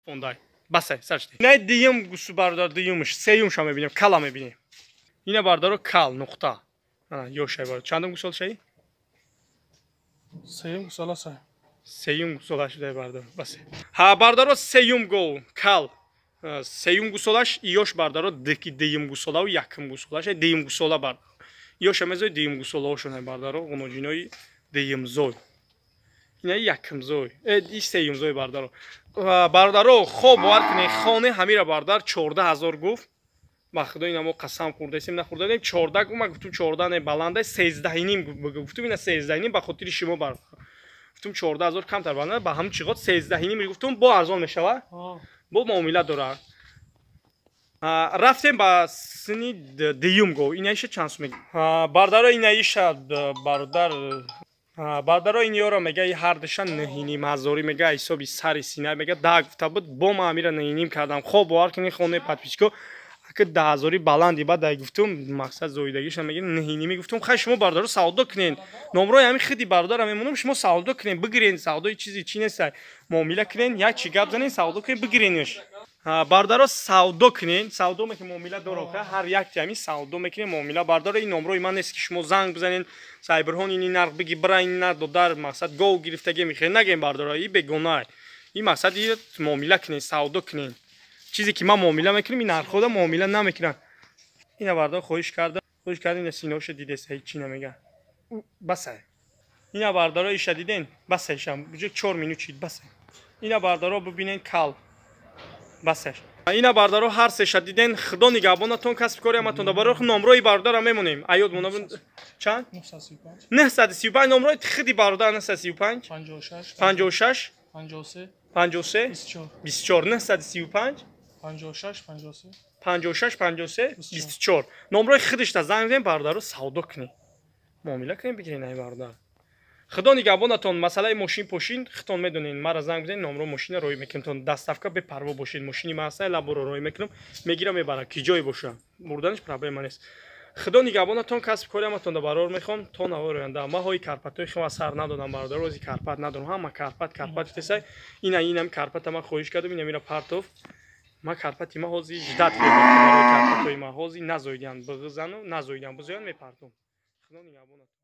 Фондай. Басай, саршти. Ина дуюм гусу бародар, дуюмш, сеюмша мебинем, кала мебинем. Ина бародаро кал, нуқта. Ана, ёшай бародар. Чандум гусол шаи? Сеюм гусола сай. Сеюм гусола шудай бародар. Басай. Ҳа, бародаро сеюм гов, кал. Сеюм гусолаш, ёш бародаро дики дуюм гусолаву якум гусолаш, дуюм гусола бародар. Ёша мезои дуюм гусолаошон бародаро, ғуноҷинои дуюмзой. Ина якумзой, и сеюмзой бародаро. Бародаро, хоб бовар кунед, хоне ҳамира бародар 14 000 гуфт. Ба худо ина мо қасам хӯрдаистем, нахӯрдадем. 14 гуфт, ман гуфтум 14 не, баланда, 13,5 гуфтум. Ина 13,5 ба хотири шумо бародар. Гуфтум 14 000 камтар баланда, ба ҳамин чиғот 13,5 гуфтум, бо арзон мешава, бо муомила дорад. Рафтем ба сини дуюм гов. Инаиша чанд сум бародаро? Инаиша бародар, бародаро, ин ёро мега ҳардуша 9,5 ҳазорӣ мега, ҳисоби сари сина мега 10 гуфта буд, бо ма амира 9,5 кардам. Хоб бовар кунед, хонаи подписчико, ака 10 ҳазорӣ баланди баъд ай гуфтум, мақсад зоидагиша мега 9,5 гуфтум. Хай, шумо бародаро савдо кунен, номрои ҳами хиди бародара мемонам, шумо савдо кунен, бигирен. Савдои чизи чи неста, муомила кунен, як чи гап занен, савдо кунен, бигиренш. Бародаро, савдо кунен, савдо мекунем, муомила доро, ҳар якти ҳамин савдо мекунем, муомила. Бародаро, ин номрои ман нест, ки шумо занг бизанен, сайбирҳон ини нарх биги, бира ин нарх додар, мақсад гов гирифтаге мехе нагем. Бародаро, и бегонай, ин мақсад муомила кунен, савдо кунен. Чизе ки ман муомила мекунем, ин нархода муомила намекунам. Ина бародаро хоҳиш карда, хоҳиш карда, ина синоша дидеса, ҳечи намега, басай. Ина бародаро, иша диден, басай, шам 4 минут чид, басай. Ина бародаро бибинен, кал, басаш. Ина бародаро ҳар сеша диден. Худо нигаҳбонатон, касби кори ҳаматон да барои номрои бародара мемонем. Аёд мона чанд? 935 номрои хиди бародар, 935 56 53 24, 935 56 53. 56 53 24 номрои худашта занг занем. Бародаро, савдо кунед, муомила кунед, бигирен ай бародар. Худо нигаҳбонатон. Масъалаи мошин пошин худтон медонед, мара занг бизанед, номро мошина роӣ мекунем, доставка бепарво бошед. Мошини ма ҳаста, лаборо роӣ мекунам, мегирам, мебарам, ки ҷое боша, бурданаш проблема нест. Худо нигаҳбонатон, касби кори ҳаматон да барор мехоҳам. То навори оянда. Ма ҳои карпатҳои хема сар надодам, бародар, рози карпат надорам. Ҳама карпат, карпат тесай. Ина инам карпата ман хоҳиш кардам, ина мира партов. Ма карпати ма ҳози ждать барои карпатҳои ма ҳози назоидиан, бағизану назоидиан, бузоян мепартом. Худо нигаҳбонатон.